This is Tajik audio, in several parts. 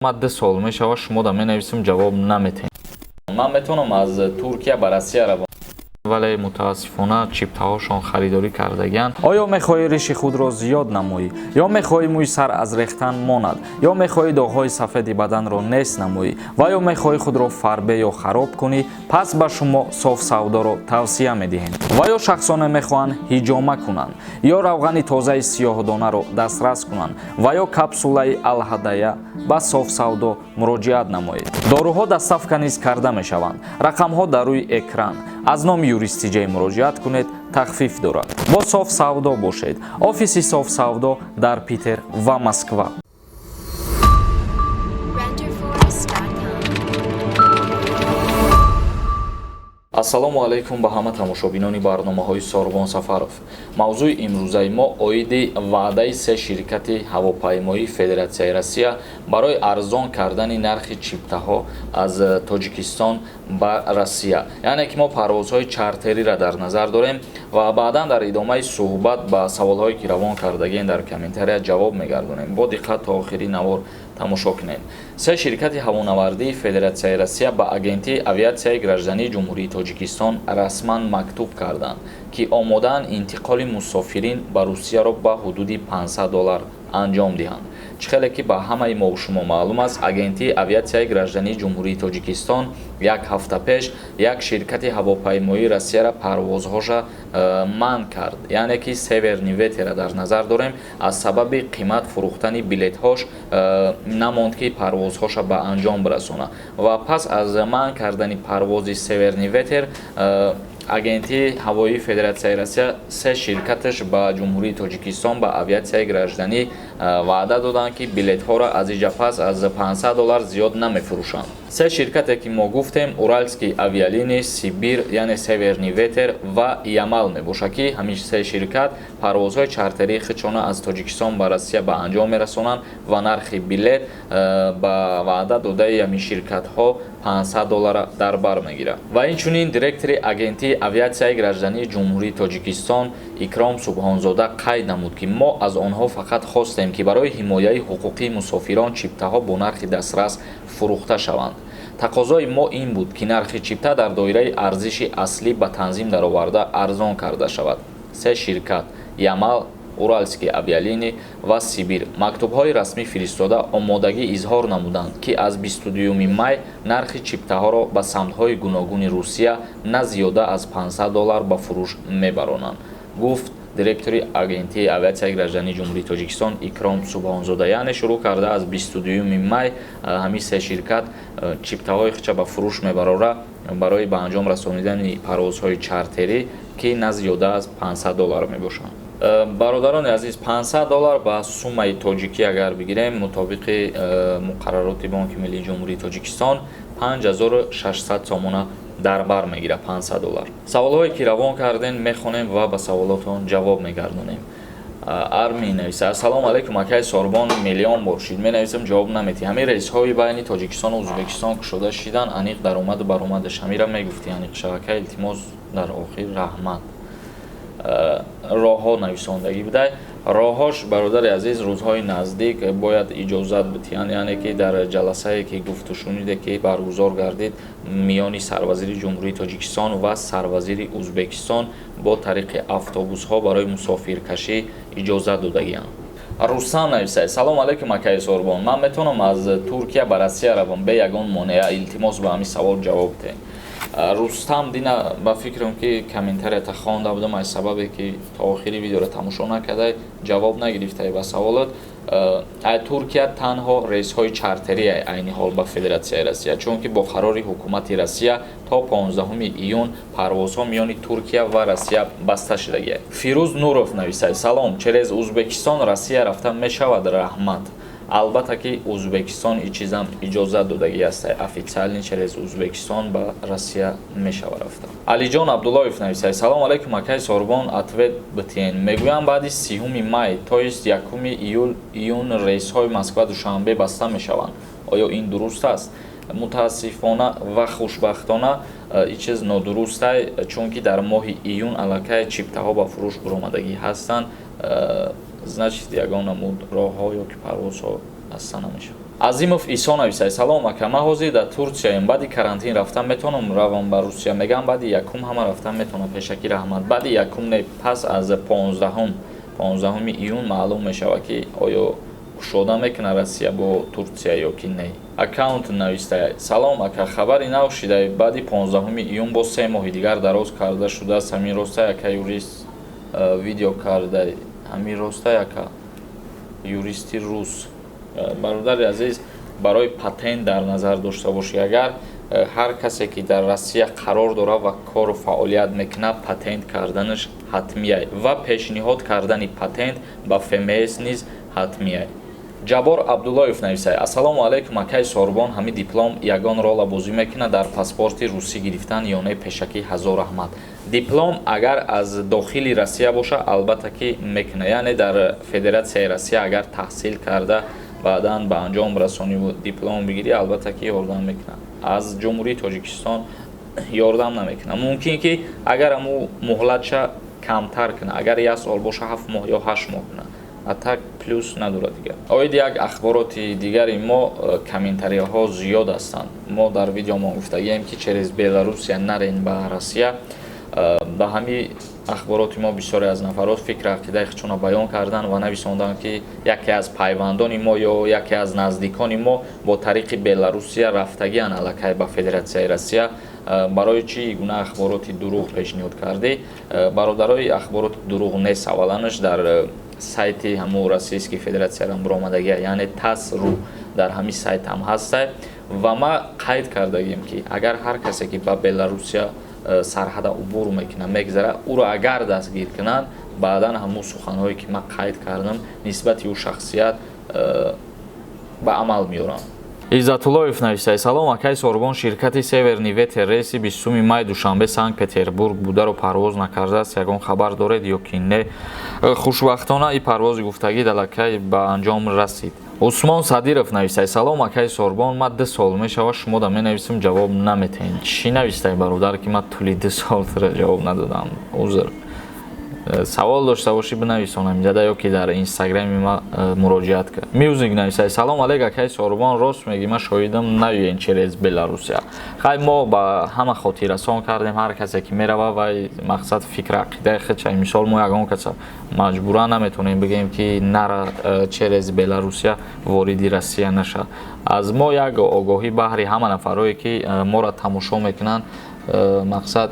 Ма 2 сол мешавад, шумо да менависам, ҷавоб наметиҳед. Ман метавонам аз Туркия ба Россия равам, вале мутаассифона чиптаҳошон харидорӣ кардагианд. Оё мехоҳӣ риши худро зиёд намоӣ, ё мехоҳӣ мӯи сар аз рехтан монад, ё мехоҳӣ доғҳои сафеди баданро нест намоӣ ва ё мехоҳӣ худро фарбе ё хароб кунӣ? Пас ба шумо Соф Савдоро тавсия медиҳем. Ва ё шахсоне мехоҳанд ҳиҷома кунанд, ё равғани тозаи сиёҳдонаро дастрас кунанд, ва ё капсулаи Алҳадая, ба Соф Савдо муроҷиат намоед. Доруҳо доставка низ карда мешаванд. Рақамҳо дар рӯи экран. Аз номи Юристиҷай муроҷиат кунед, тахфиф дорад. Бо Соф Савдо бошед. Офиси Соф Савдо дар Питер ва Москва. Renderforest.com. Ассалому алайкум ба ҳама тамошобинони барномаҳои Сорбон Сафаров. Мавзӯи имрӯзаи мо оиди ваъдаи се ширкати ҳавопаймоии Федератсияи Россия барои арзон кардани нархи чиптаҳо аз Тоҷикистон ба Россия, яъне ки мо парвозҳои чартериро дар назар дорем, ва баъдан дар идомаи суҳбат ба саволҳое, ки равон кардагиен дар комментария, ҷавоб мегардонем. Бо диққат то охири навор тамошо кунед. Се ширкати ҳавонавардии Федератсияи Россия ба Агентии авиатсияи граждании Ҷумҳурии Тоҷикистон расман мактуб карданд, ки омодаанд интиқоли мусофирин ба Русияро ба ҳудуди 500 доллар анҷом диҳанд. Чӣ хеле ки ба ҳамаи мову шумо маълум аст, Агентии авиатсияи граждании Ҷумҳурии Тоҷикистон як ҳафта пеш як ширкати ҳавопаймоии Россияра парвозҳоша манъ кард, яъне ки Северный ветер а дар назар дорем. Аз сабаби қимат фурӯхтани билетҳош намонд, ки парвозҳоша ба анҷом бирасонад. Ва пас аз манъ кардани парвози Северный ветер Агентии ҳавоии Федератсияи Россия се ширкаташ ба Ҷумҳурии Тоҷикистон, ба авиатсияи гражданӣ ваъда доданд, ки билетҳоро аз иҷа пас аз 500 доллар зиёд намефурӯшанд. Се ширкате, ки мо гуфтем, Уральские авиалинии, Сибир, яъне Северный ветер, ва Ямал мебошад, ки ҳамин се ширкат парвозҳои чартерии худшона аз Тоҷикистон ба Россия ба анҷом мерасонанд ва нархи билет ба ваъда додаи ҳамин ширкатҳо 500 доллара дар бар мегирад. Ва инчунин директори Агентии авиатсияи граждании Ҷумҳурии Тоҷикистон Икром Субҳонзода қайд намуд, ки мо аз онҳо фақат хостем, ки барои ҳимояи ҳуқуқии мусофирон чиптаҳо бо нархи дастрас фурӯхта шаванд. Тақозои мо ин буд, ки нархи чипта дар доираи арзиши аслӣ ба танзим дароварда арзон карда шавад. Се ширкат, Ямал, Уральские авиалинии ва Сибир, мактубҳои расмӣ фиристода, омодагӣ изҳор намуданд, ки аз 22 май нархи чиптаҳоро ба самтҳои гуногуни Русия на зиёда аз 500 доллар ба фурӯш мебаронанд, гуфт директори Агентии авиатсияи граждании Ҷумҳурии Тоҷикистон Икром Субҳонзода. Яъне шурӯъ карда аз 22 май ҳамин се ширкат чиптаҳои худша ба фурӯш мебарора барои ба анҷом расонидани парвозҳои чартерӣ, ки на зиёда аз 500 доллар мебошанд. Бародарони азиз, 500 доллар ба суммаи тоҷикӣ агар бигирем, мутобиқи муқаррароти Бонки миллии Ҷумҳурии Тоҷикистон 5600 сомона дар бар мегирад 500 доллар. Саволҳое, ки равон кардем, мехонем ва ба саволотон ҷавоб мегардонем. Арми нависа: «Ассалому алайкум, акай Сорбон, миллион бор шид менависам, ҷавоб наметӣ. Ҳамин рейсҳои байни Тоҷикистону Ӯзбекистон кушода шидан, аниқ даромаду баромадаш ҳамира мегуфтӣ, аниқ шавака, илтимос. Дар охир раҳмат». Роҳҳо нависондагӣ будай. Роҳҳош, бародари азиз, рӯзҳои наздик бояд иҷозат битиҳанд, яъне ки дар ҷаласае, ки гуфтушуниде, ки баргузор гардид миёни сарвазири Ҷумҳурии Тоҷикистон ва сарвазири Ӯзбекистон, бо тариқи автобусҳо барои мусофиркашӣ иҷозат додагианд. Рустам нависад: «Салом алейкум, акаи Сорбон, ман метавонам аз Туркия ба Россия равам бе ягон монеа? Илтимос, ба ҳамин савол ҷавоб диҳед». Рустам, дина ба фикрам, ки комментарията хонда будам, аз сабабе ки то охири видеоро тамошо накардай, ҷавоб нагирифтай ба саволот. Ай Туркия танҳо рейсҳои чартерӣ айни ҳол ба Федератсияи Россия, чунки бо қарори ҳукумати Россия то 15 июн парвозҳо миёни Туркия ва Россия баста шудагианд. Фирӯз Нуров нависад: «Салом, через Узбекистон Россия рафта мешавад? Раҳмат». Албатта, ки Узбекистон и чизам иҷозат додагӣ аст, официально через Узбекистон ба Россия мешава рафта. Алиҷон Абдуллоев нависад: «Салом алейкум, акай Сорбон, ответ битиен. Мегӯям, баъди 30 май, то есть 1 июн, рейсҳои Москва Душанбе баста мешаванд. Оё ин дуруст аст?» Мутаассифона ва хушбахтона, ин чиз нодурустай, чунки дар моҳи июн аллакай чиптаҳо ба фурӯш баромадагӣ ҳастанд. Значит, ягон намуд роҳҳо ё ки парвозҳо баста намешавад. Азимов Исо нависад: «Салом, ака, ман ҳозир дар Турсияем. Баъди карантин рафтан метавонам равам ба Русия? Мегам, баъди якум ҳама рафтан метавонам. Пешакӣ раҳмат». Баъди якум не, пас аз 15-ум, 15 июн маълум мешавад, ки оё кушода мекунад Россия бо Турсия ё ки не. Аккаунт нависта: «Салом, ака, хабари нав шида, баъди 15 июн боз 3 моҳи дигар дароз карда шудааст. Ҳамин роста, ака? Юрист видео карда, ҳамин роста, ака?» Юристи рус. Бародари азиз, барои патент дар назар дошта бошӣ, агар ҳар касе ки дар Россия қарор дорад ва кору фаъолият мекунад, патент карданаш ҳатмия ва пешниҳод кардани патент ба ФМС низ ҳатмия. Ҷаббор Абдуллоев нависад: «Ассалому алайкум, акай Сорбон, ҳамин диплом ягон рола бозӣ мекунад дар паспорти русӣ гирифтан ё не? Пешакӣ ҳазор раҳмат». Диплом агар аз дохили Россия боша, албатта ки мекунад, яъне дар Федератсияи Россия агар таҳсил карда, баъдан ба анҷом расониву диплом бигирӣ, албатта ки ёрдам мекунад. Аз Ҷумҳурии Тоҷикистон ёрдам намекунад. Мумкин ки агар ҳаму муҳлатша камтар кунад, агар як сол боша, 7 моҳ ё 8 моҳ кунад, а так плюс надорад. Дигар оиди як ахбороти дигари мо комментарияҳо зиёд ҳастанд. Мо дар видеомон гуфтагием, ки через Беларусия нарен ба Россия. Ба ҳамин ахбороти мо бисёре аз нафарот фикр ақидаи худшонро баён карданд ва нависонданд, ки яке аз пайвандони мо ё яке аз наздикони мо бо тариқи Беларусия рафтагианд аллакай ба Федератсияи Россия, барои чӣ гуна ахбороти дурӯғ пешниҳод кардӣ? Бародарои, ахбороти дурӯғ нест. Авваланаш, дар сайти ҳамун Российский Федератсияам буромадагия, яъне ТАСС.ру, дар ҳамин сайт ҳам ҳаста. Ва ма қайд кардагим, ки агар ҳар касе ки ба Беларусия сарҳада убур мекунад, мегзарад, ӯро агар дастгир кунанд, баъдан ҳамун суханҳое ки ман қайд кардам, нисбати ӯ шахсият ба амал меоранд. Иззатуллоев нависад: «Салом, акай Сорбон, ширкати Северный ветер рейси 20 май Душанбе Санкт Петербург бударо парвоз накардааст. Ягон хабар доред ё ки не?» Хушбахтона, и парвози гуфтагӣ далакай ба анҷом расид. Усмон Садиров нависад: «Салом, акай Сорбон, ман 2 сол мешавад шумо да менависам, ҷавоб наметаҳед». Чӣ навистаи, бародар, ки ман тӯли 2 сол тура ҷавоб надодам? Узр. Савол дошта бошӣ, бинависонам ҷада ё ки дар Инстаграми ма муроҷиат кар. Мюзик нависад: «Салом алейк, акай Сорбон, рост мегӣ, ман шоҳидам, наёен через Беларусия». Хай, мо ба ҳама хотиррасон кардем, ҳар касе ки мерава, вай мақсад фикр ақидаи худша. Мисол, мо ягон каса маҷбура наметавонем бигӯем, ки нара через Беларусия вориди Россия наша. Аз мо як огоҳӣ баҳри ҳама нафарое ки моро тамошо мекунанд, мақсад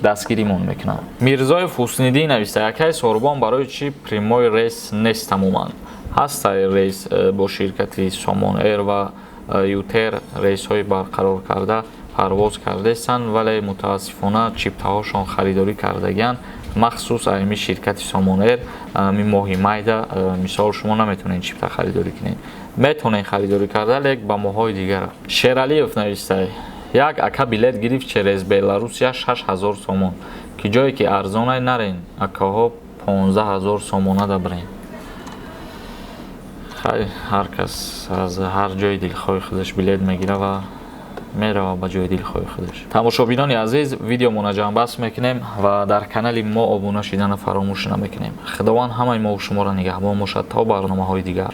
дастгиримон мекунанд. Мирзоев Ҳусниддин нависта: «Акай Сорбон, барои чӣ прямой рейс нест?» Тамоман ҳастай рейс бо ширкати Сомон Эйр ва ЮТэйр, рейсҳои барқарор карда парвоз кардаистанд, вале мутаассифона чиптаҳошон харидорӣ кардагианд, махсус ами ширкати Сомон Эйр. Ами моҳи майда, мисол, шумо наметавонед чипта харидорӣ кунед. Метавонед харидорӣ карда, лек ба моҳҳои дигара. Шералиев навистай: «Як ака билет гирифт через Беларусия, 6000 сомон. Ки ҷое ки арзонай нарен, акаҳо, 15 000 сомона да бирен». Хай, ҳар кас аз ҳар ҷои дилхоҳи худаш билет мегира ва мерава ба ҷои дилхоҳи худаш. Тамошобинони азиз, видеомона ҷамъбаст мекунем ва дар канали мо обуна шидана фаромӯш намекунем. Худованд ҳамаи мову шуморо нигаҳбон бошад. То барномаҳои дигар.